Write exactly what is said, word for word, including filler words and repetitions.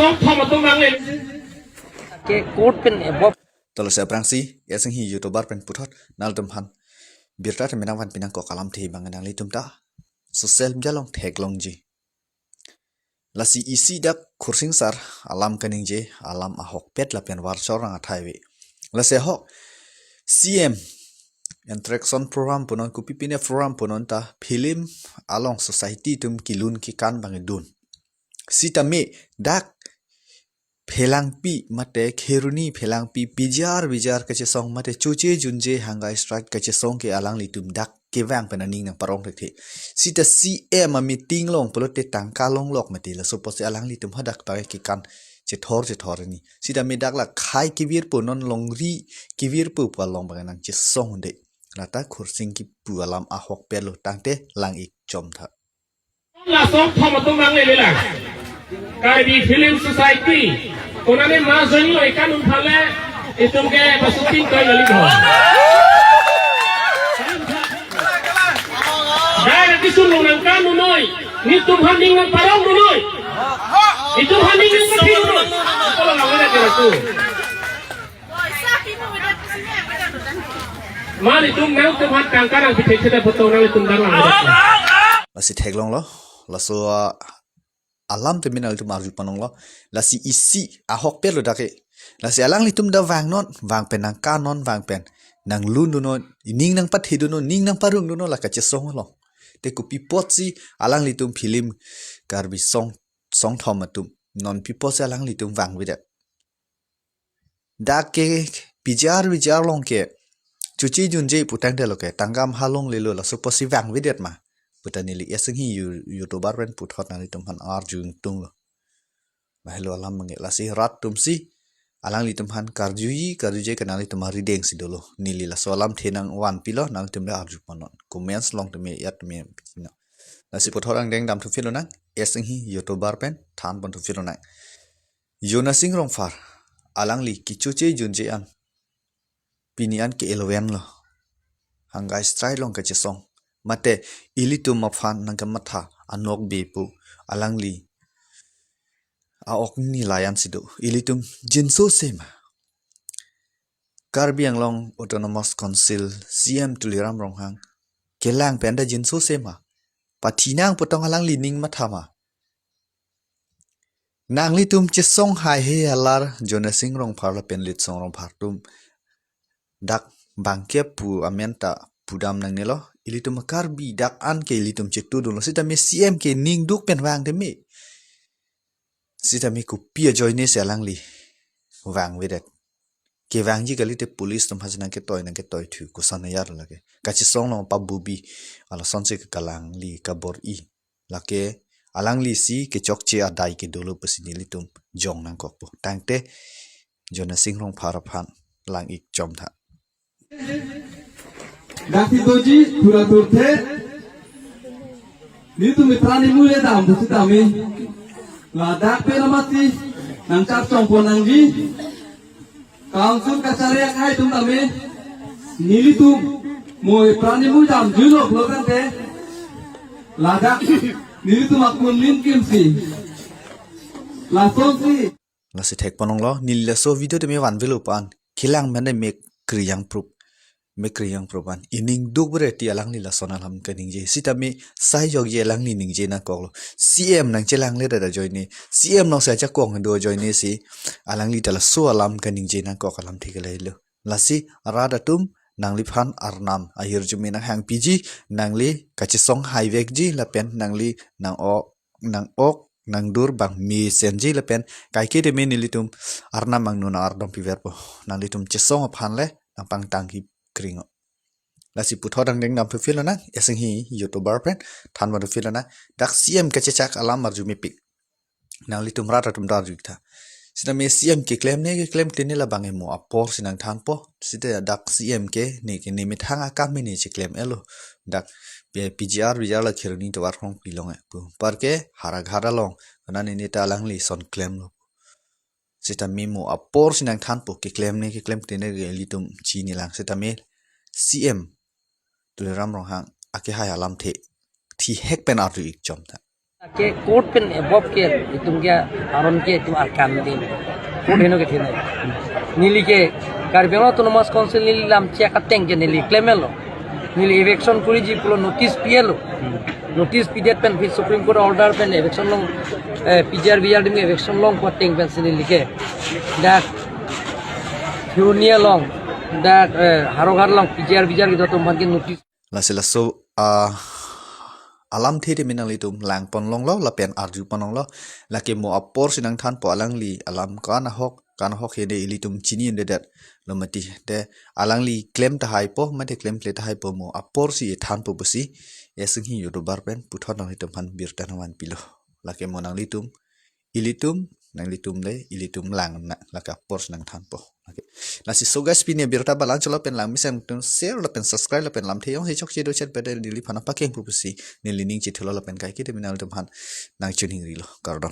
Song thom atum nangle. Ke court pen ebob. Tolo se aphrangsi, eseng hi YouTuber pen puthot, nangtum aphan birta tame nangvanpi nangkok alamthe abang nanglitum ta social media along theklongji. Lasi isi dak Khursing sir alam kaningje, alam ahokpet lapen varchor rang athai ave. Lasi ahok C M interaction program punon, kopi pine program punon ta film along society atum kelun kekan abang dun. Sitame dak phelangpi mate kheroni phelangpi pijar bijar kachesong mate choche junje hunger strike kachesong ke alanglitum dak kevang pen aning nangparong thekthe. Sita C M a meeting along pulote tangka longlok mate laso apotsi alanglitum hadak ta kekan chethor chethor ni. Sitame dak la khai kevirpo, non longri kevirpo pu along abang nangchesongde. Lata Khursing kipu alam ahokpet lo, tangte lang-ik chom tha. Laso thom atum nangle lang. Karbi Film Society konane ma join lo ikan unphale itum ke pasuting koi lali ho. Dai kisun lo nangkan unoi. Netum haning nangparong unoi. Itum haning nangpathi unoi. Kalau nang mana kira tu. Mari tum nangtum aphan tangka nangpithek seta potong nanglitum dang lang. Lasi theklonglo, laso, ah, alam tame nanglitum arju panonglo, lasi isi ahokpet lo dak ke. Lasi alanglitum ta vangnon, vang pen nangkannon, vang pen nanglundunnon, ining nangpathedunnon, ning nangparongdunnon, la kachesong lo. Te kopi apotsi alanglitum film Karbi song, song thom atum, non pi apotsi alanglitum vangvedet. Dak ke pijar bijar along ke choche junje pu tangte lo ke tangka ma longlelo, laso apotsi vangvedet ma pu ta neli eseng hi You-, YouTuber pen puthot nanglitum aphan arju ingtunglo. Lahelo alam abang ke, lasi rat atumsi alanglitum aphan karjuji karjuje ke nanglitum arideng si dolo. Neli laso alamthe nangvanpilo, nanglitum ta arju ponnon. Comments along tame ya tame pino. Lasi puthot angdeng damthu philonang, eseng hi YouTuber pen than ponthu philonang. Jonasing Rongphar, alangli kechoche junje an pini an ke-eleven lo. Hunger strike along kachesong. Mate ilitum aphan nangkamatha anokbe pu alangli a-ok ni layan si do. Ilitum jinso sema. Karbi Anglong Autonomous Council C M Tuliram Ronghang kelang pen ta jinso sema. Pathinang pu tong alangli ning mathama. Nanglitum chesong haihe alar Jonasing Rongphar lapen Litsong Rongphar atum dak bangke pu amen ta pudam nangnelo. Ilitum Karbi dak an ke ilitum chetudunlo, sitame C M ke ning duk pen vang tame. Sitame kopi ajoine si alangli vangvedet. Kevangji kalite police atum aphan si nangketoi nangketoi thu koson ayar lake. Kachesong along pabubi alasonsi ke alangli kabor-i. Lake alanglisi kechokche adai ke dolo pusi nelitum jong nangkokpo. Tangte Jonasing Rongphar aphan lang-ik chom tha. Daksi doji thura thurthe. Netum ipran imule dam pusitame. Ladak pen amatsi nangchap chongpon nangji. Council kachari akhai atum tame. Nelitum mo ipran imul damjuilo pulo tangte. Ladak nelitum akun lim kimsi. Lasonsi. Lasi thek pononglo, neli laso video tame vanvelo pu an kelang mane mek kriyang prup. Mek kriyang prup an. Ining duk bre ti alangli lason alam kaningje. Sitame sai jokje alangli ningje nangkoklo. C M nangchelangledet ajoine. C M alongsi ajakong do ajoine si alangli ta laso alam kaningje nangkok alamthe ke lahelo. Lasi rat atum nangliphan arnam ahirjume nanghangpiji, nangli kachesong haivekji lapen nangli nang-ok nang-ok nangdur abang mesenji lapen kaike tame nelitum arnam angno nang-ardom piverpo. Nanglitum chesong aphan le nangpangtang hi kringo. Lasi puthot angdeng damthu philonang, eseng hi YouTuber pen than ponthu philonang. Dak C M kachechak alam arju mepik. Nanglitum rat atum ta arju tha. Sitame C M keklemne keklemklene labang emo apor si nangthanpo. Sita dak C M ke ne ke ne methang akam ne cheklem-etlo. Dak P-, P G R V G R la kheroni tovar khong pilong e pu. Parke Howraghat along. Konane ne ta alangli son klemlo. Sitame mo apor si nangthanpo, keklemne keklemklene ke ilitum chinilang. Sitame C M Tuliram Ronghang akehai alamthe thihek pen arju-ik chom tha. Ke court pen above ke itum ke aron ke itum arkan din. Court heno kethenei. Neli ke Karbi Anglong Autonomous Council neli lam chek ateng ke neli claim lo. Neli eviction kuriji pulo notice pilo. Notice pidet pen phi Supreme Court order pen eviction long, eh, P G R V R adim eviction long pu ateng pensi neli ke dak Kheroni along, dak, eh, Howraghat along P G R V R kedo atum aphan ke notice. Lasi laso, ah, alamthe tame nanglitum langpon longlo lapen arjupon longlo. Lake mo apor si nangthanpo, alangli alam ko-an ahok, ko-an ahok hede ilitum chini un'edetlo mati. Te alangli claim tahaipo, mate claim kle tahaipo, mo apor si ethanpo pusi, esinghi YouTuber pen puthot nanglitum aphan birta nangvanpilo. Lake mo nanglitum, ilitum, nanglitum le, ilitum langnon, lake apor si nangthanpo. Okay. Lasi so guys, pini abirta abang la-anchot lapen langmesen atum share lapen subscribe lapen lamthe jongsi chokche do chet pede neliphan pakeng pu pusi neli ning chethulo lapen kaike tame nanglitum aphan nangchiningrilo. Kardom.